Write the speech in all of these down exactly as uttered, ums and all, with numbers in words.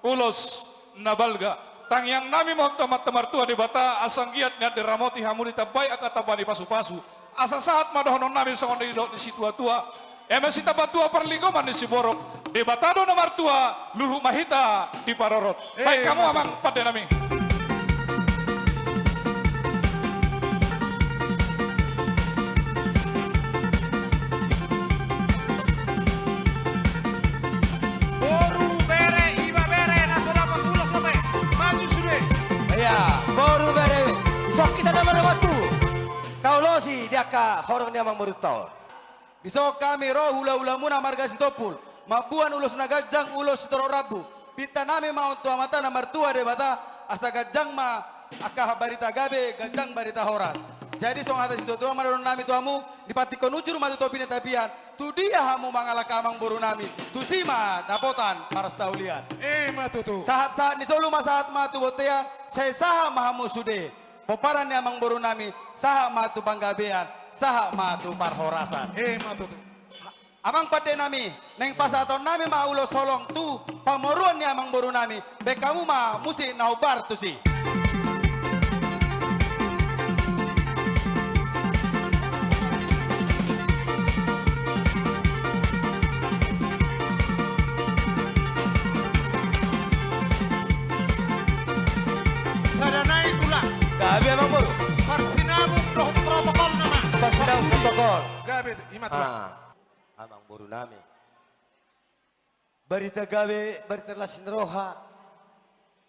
Ulos na balga. Tangiang nami ma tu Amanta Martua Debata, asa anggiat nian diramoti hamu, ditambai angka tamba ni pasupasu. Asa sahat ma dohonon nami songon na nidok ni situatua: Eme sitamba tua parlinggoman ni siborok, Debata do na martua, luhut ma hita diparorot. Baen hamu, amang pande nami. Boru, bere, ibebere, na so dapot ulos dope, maju sude. Ia, boru, bere, dison hita na mardongan tubu taulosi di angka horong ni amangborunta on. Dison hami ro hulahulamuna marga Sitompul, mamboan ulos na ganjang, ulos sitorop rambu. Pinta nami ma on tu Amanta na martua Debata, asa ganjang ma angka barita gabe, ganjang barita horas. Jadi songon hata situatua ma dohonon nami tu hamu: Dipantikhon ujur ma tu topi ni tapian, tu dia hamu mangalangka, amangboru nami, tusi ma dapotan parsaulian. Ima tutu. Sahatsahat ni solu ma sahat ma tu bontean, sai sahat ma hamu sude. Pomparan ni amangboru nami, sahat ma tu panggabean, sahat ma tu parhorasan. Ima tutu. Amang pande nami, naeng pasahaton nami ma ulos holong tu pamoruon ni amangboru nami, baen hamu ma musik na hombar tusi. Sada nai tulang. Gabe, amangboru. Parsinabung dohot protokol nama. Parsinabung protokol. Gabe, ima tulang. Ah. Amangboru nami. Barita gabe, barita las ni roha,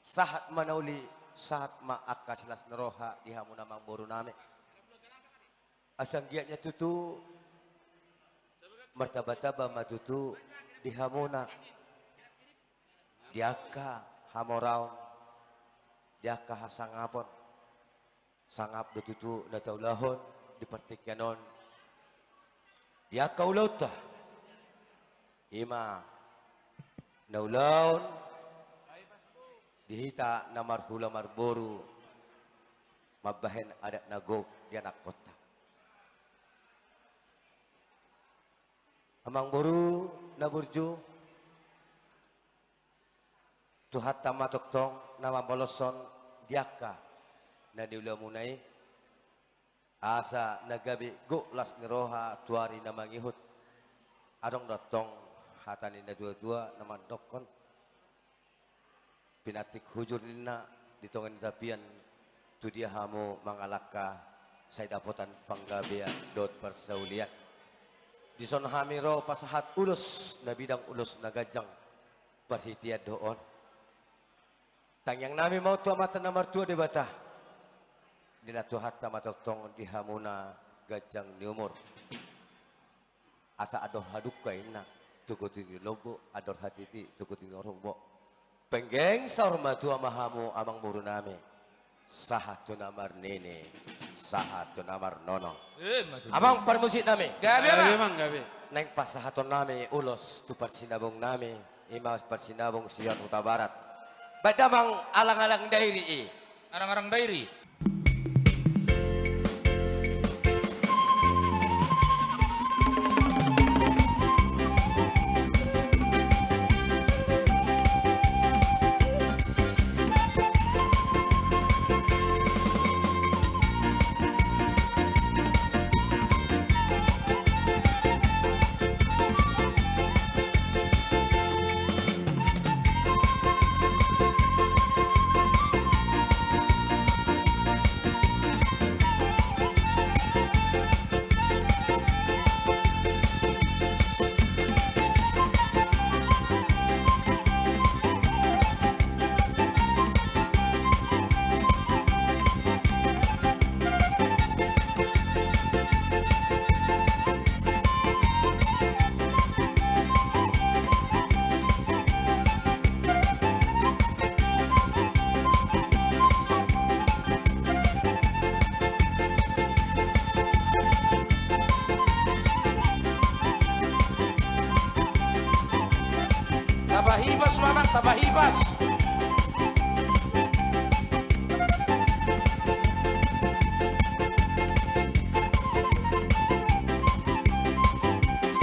sahat ma na uli, sahat ma angka silas ni roha di hamuna amangboru nami. Asa anggiat nian tutu martambatamba ma tutu di hamuna, di angka hamoraon, di angka hasangapon. Sangap do tutu na taulahon di partingkian on di angka ulaonta. Ima na ulaon di hita na marhula marboru mambahen adat na gok di anakkonta. Amangboru na burju, Tuhanta ma tongtong na mamoloshon di angka na niulamuna i, asa na gabe gok las ni roha tu ari na mangihut. Adong do antong hata ni natuatua na mandokkon: Pinantik hujur ninna di tonga ni tapian, tu dia hamu mangalangka sai dapotan panggabean dohot parsaulian. Dison hami ro pasahat ulos na bidang, ulos na ganjang, parhitean do on. Tangiang nami ma on tu Amanta na martua Debata, ninna Tuhanta ma tongtong di hamuna ganjang ni umur. Asa andor hadungka inna tu gonting ni lombu, andor hatiti tu gonting ni horbo. Penggeng saur matua ma hamu amangboru nami, sahat tu na marnini, sahat tu na marnono. Eh, ima tutu. Amang parmusik nami. Gabe, gabe, amang. Amang, gabe. Naeng pasahaton nami ulos tu parsinabung nami, ima parsinabung Sion Hutabarat. Baen damang Alang-alang Dairi i. Alang-alang Dairi. Tamba hibas ma, amang, tamba hibas.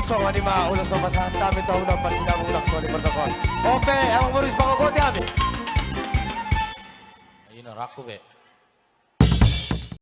Songon i ma ulos na pasahat nami tu hamuna parsinabung, nang songon i protokol. Ope, amangboru, sipangogoti hami. Rangku be.